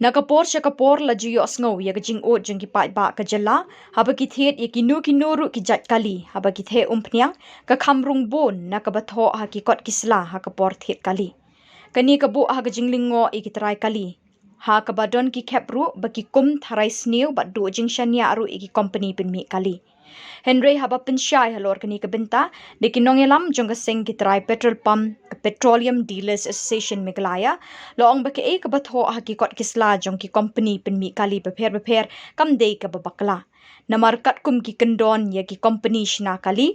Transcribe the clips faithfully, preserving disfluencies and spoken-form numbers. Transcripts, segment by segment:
Na ka por sha ka por la ju ïohsngew ïa ka jingud jong ki paidbah ka jylla haba ki thied ïa kino kino ruh ki jait kali, haba ki theh umphniang, ka kham rung bun na kaba thoh ha ki kot ki sla ha ka por thied kali. Kane ka buh ha ka jinglyngngoh ïa ki trai kali, ha kaba don ki khep ruh ba ki kum tharai sniew bad duh jingshaniah ruh ïa ki kompani pynmih kali. Hynrei haba pynshai halor kane ka bynta da ki nongïalam jong ka seng ki trai petrol pump, ka Petroleum Dealers Association Meghalaya, la ong ba kaei kaba thoh ha ki kot ki sla jong ki kompani pynmih kali bapher bapher kam dei kaba bakla. Namar katkum ki kyndon ïa ki kompani shna kali,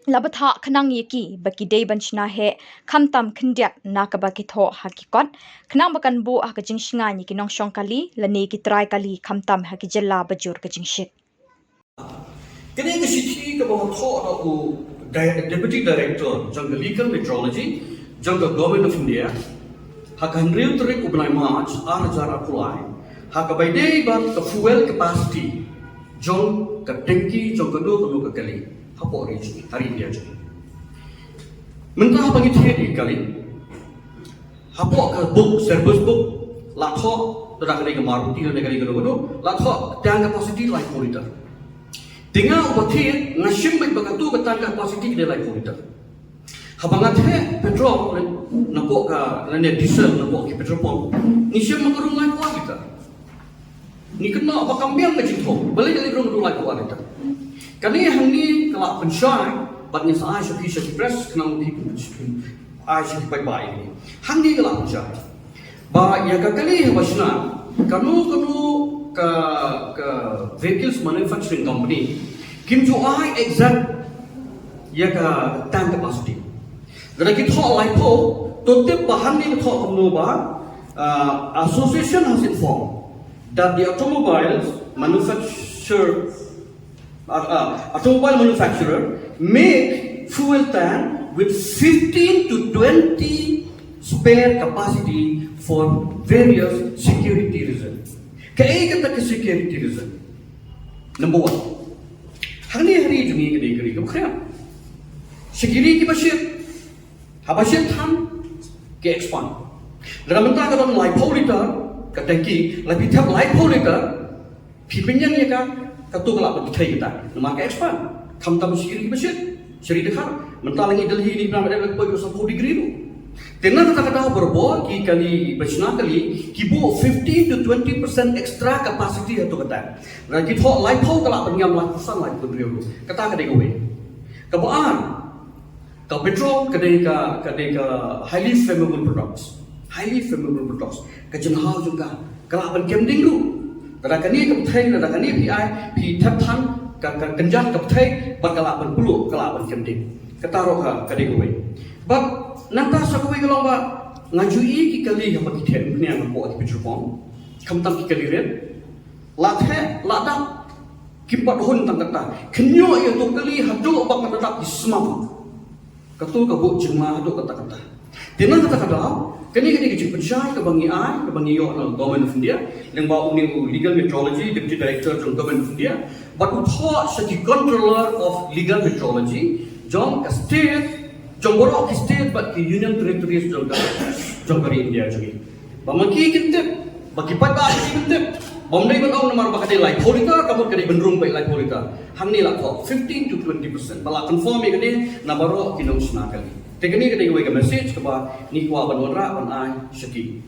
la bthah khnang ïa ki ba ki dei ban shna heh khamtam khyndiat na kaba ki thoh ha ki kot, khnang ba kan buh ha ka jingshngaiñ ïa ki nongshong kali lane ki trai kali khamtam ha ki jylla ba jur ka jingshit. Kane ka shithi kaba thoh da u Di-, Deputy Director jong ka Legal Metrology jong ka Government of India ha ka hynriew tarik u bnai March ar hajar arphew lai, ha kaba ïadei bad ka fuel capacity jong ka tanki jong kano kano ka kali hapoh ri jong ngi, ha ri India jong ngi. Mynta haba ngi thied ïa ki kali, hapoh ka book, service book, la thoh, lada ka dei ka Maruti, lada ka dei kano kano, la thoh tank capacity laiphew liter. Te nga uba thied, nga shim beit ba kato ka tank capacity ka dei laiphew liter. Haba nga theh petrol napoh ka, lane diesel napoh ki petrol pump, ngi shem ba ka rung laiphew liter. Ngi kynmaw ba kam biang ka jingthoh, balei ka rung, rung laiphew liter. Kane hangne ka la pynshai, bad ngin sa ai sha phi sha ki press, khnang ba phi phin ai sha ki paidbah ïa kane. Hangne ka la pynshai ba ïa ka kali haba shna, kano kano ka, ka vehicles manufacturing company kim ju ai exact ïa ka tank capacity. Lada ki thoh laiphew, to tip ba hangne ka thoh kumno ba, uh, association has informed that the automobiles manufacturer, uh, uh, automobile manufacturer make fuel tank with fifteen to twenty spare capacity for various security reasons. Kaei kata ka security reason? Number one. Hangne ha ri jong ngi ka dei ka ri kaba khriat. Sha ki ri kiba shit, haba shit than, ki expand. Lada mynta ka don laiphew liter ka tanki, la phi thep laiphew liter, phi pynïeng ïa ka, kato ka lah ban kthei kata. Namar ka expand. Khamtam sha ki ri kiba shit, sha ri dkhar. Mynta la ngi Delhi ne, ba dei la poi ka saphew degree ruh. Te na kata ka daw barabor ki kali ba shna kali ki buh fifteen to twenty percent extra capacity ha kato ka tank. Lada ki thoh laiphew ka lah ban ngam laiphew san, laiphew hynriew ruh. Kata ka dei kawei. Kaba ar, ka petrol ka dei ka, ka dei ka highly flammable products. Highly flammable products. Ka jinghaw jong ka ka lah ban kem ding ruh. Lada kane ka bthei, lada kane phi ai, phi thep than, ka, ka kynjat ka bthei, bad ka lah ban pluh, ka lah ban kem ding. Kata ruh ka, ka dei kawei. Bad nangta sa kawei ka long ba nga ju i ki kali haba ki theh umphniang hapoh ki petrol pump, khamtam ki kali rit, la theh, la dap, kim pat hun tang kata. Khynñiuh ïa uto u kali haduh ba kan dap ki smam. Kato ka buh jingma haduh katta katta. Te na kata ka daw, kane ka dei ka jingpynshai kaba ngi ai, kaba ngi ïoh na Government of India, lyngba une u Legal Metrology, Deputy Director jong Government of India, bad u thoh sha ki Controller of Legal Metrology jong ka state, jong baroh ki state bad ki Union Territories jong ka, jong ka ri India jong ngi. Ba ma ki kin tip, ba ki paidbah ki kin tip. Bym dei ban ong namar ba ka dei laiphew liter, ka mut ka dei ban rung beit laiphew liter. Hangne la thoh fifteen to twenty percent. Ba la confirm ïa kane na baroh ki nongshna kali. Te kane ka dei kawei ka message kaba ngi kwah ban wanrah ban ai sha ki.